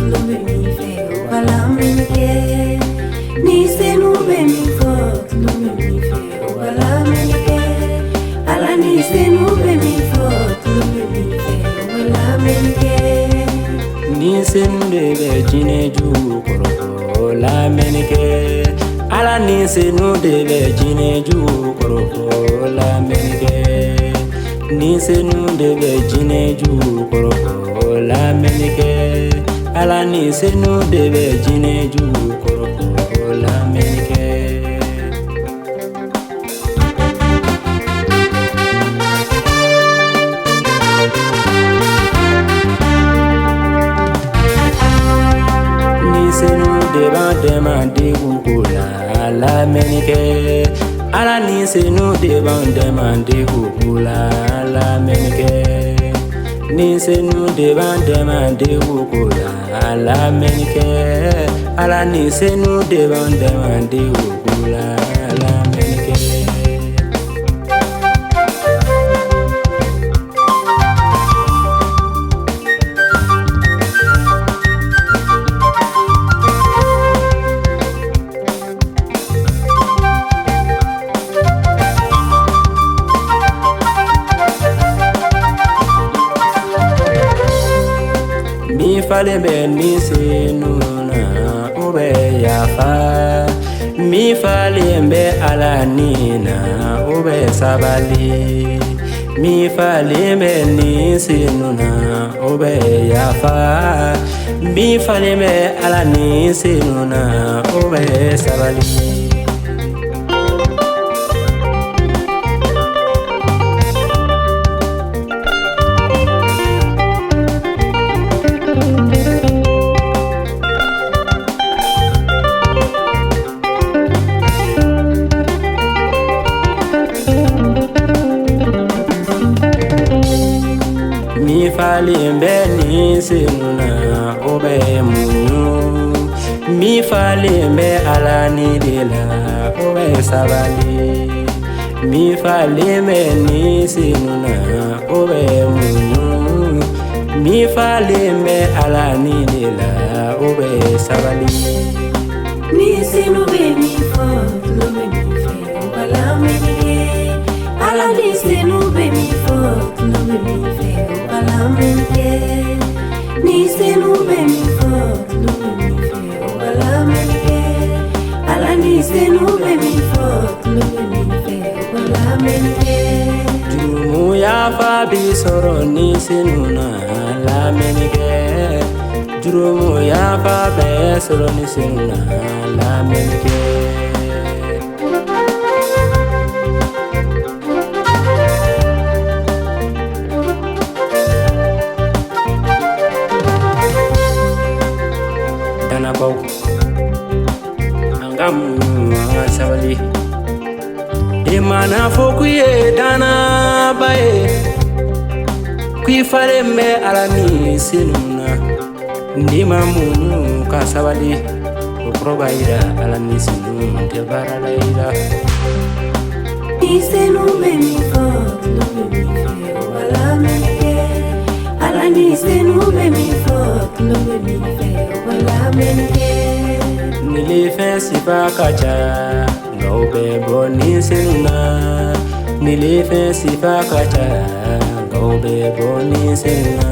tulo bɛ min fɛ, o ka lamɛnni kɛ. Ni Senu bɛ min fɔ, tulo bɛ min fɛ, o ka lamɛnni kɛ. Ala ni Senu bɛ min fɔ, tulo bɛ min fɛ, o ka lamɛnni kɛ. Ni Senu de bɛ jinɛ jugu kɔrɔfɔ, lamɛnni kɛ. Ala ni Senu de bɛ jinɛ jugu kɔrɔfɔ, lamɛnni kɛ. Ni Senu de bɛ jinɛ jugu kɔrɔfɔ, lamɛnni kɛ. Ala ni Senu de bɛ jinɛ jugu kɔrɔfɔ, lamɛnni kɛ. Ni Senu de b'an dɛmɛ degun ko la, lamɛnni kɛ. Ala ni Senu de b'an dɛmɛ degun ko la, lamɛnni kɛ. Ni Senu de b'an dɛmɛ degun ko la, lamɛnni kɛ. Ala ni Senu de b'an dɛmɛ degun ko la, lamɛnni kɛ. Min falen bɛ ni Senu na, o bɛ yafa. Min falen bɛ Ala ni na, o bɛ sabali. Min falen bɛ ni Senu na, o bɛ yafa. Min falen bɛ Ala ni Senu na, o bɛ sabali. Min falen bɛ ni Senu na, o bɛ muɲu. Min falen bɛ Ala ni de la, o bɛ sabali. Min falen bɛ ni Senu na, o bɛ muɲu. Min falen bɛ Ala ni de la, o bɛ sabali. Ni Senu bɛ min fɔ, tulo bɛ min fɛ, o ka lamɛnni kɛ. Ala ni Senu bɛ min fɔ, tulo bɛ min fɛ, o ka lamɛnni kɛ. Ni Senu bɛ min fɔ, tulo bɛ min fɛ, o ka lamɛnni kɛ. Ala ni Senu bɛ min fɔ, tulo bɛ min fɛ, o ka lamɛnni kɛ. Jurumu yafa bi sɔrɔ ni Senu na, lamɛnni kɛ. Jurumu yafa bɛ sɔrɔ ni Senu na, lamɛnni kɛ. Danabaw, an ka muɲu, an ka sabali. I mana fɔ k'i ye danaba ye, k'i falen bɛ Ala ni Senu na, n'i ma muɲu ka sabali, o kɔrɔ b'a yira Ala ni Senu tɛ baara la i la. Ni Senu bɛ min fɔ, tulo bɛ min fɛ, o ka lamɛnni kɛ. Ala ni Senu bɛ min fɔ, tulo bɛ min fɛ, o ka lamɛnni kɛ. Nilifɛn sifa ka ca, nka o bɛ bɔ ni Senu na. Nilifɛn sifa ka ca, nka o bɛ bɔ ni Senu na.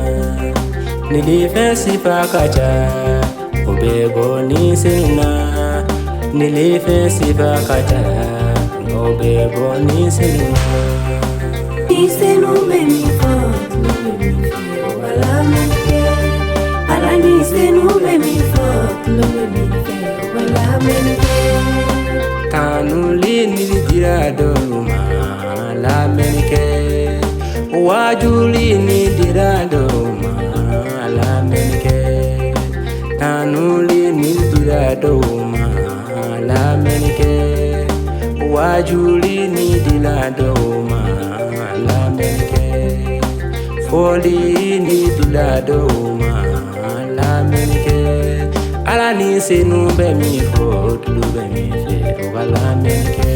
Nilifɛn sifa ka ca, o bɛ bɔ ni Senu na. Nilifɛn sifa ka ca, nka o bɛ bɔ ni Senu na. Ni Senu bɛ min fɔ, tulo bɛ min fɛ, o ka lamɛnni kɛ. Ala ni Senu bɛ min fɔ, tulo bɛ min fɛ, o ka lamɛnni kɛ. Tanuli ni dira dɔw ma, lamɛnni kɛ. Wajuli ni dira dɔw ma, lamɛnni kɛ. Tanuli ni dira dɔw ma, lamɛnni kɛ. Wajuli ni dira dɔw ma, lamɛnni kɛ. Fɔli ni dira dɔw ma, lamɛnni kɛ. Ala ni Senu bɛ min fɔ, tulo bɛ min fɛ, o ka lamɛnni kɛ.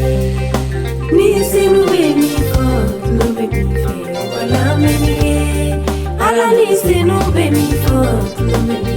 Ni Senu bɛ min fɔ, tulo bɛ min fɛ, o ka lamɛnni kɛ. Ala ni Senu bɛ min fɔ, tulo bɛ min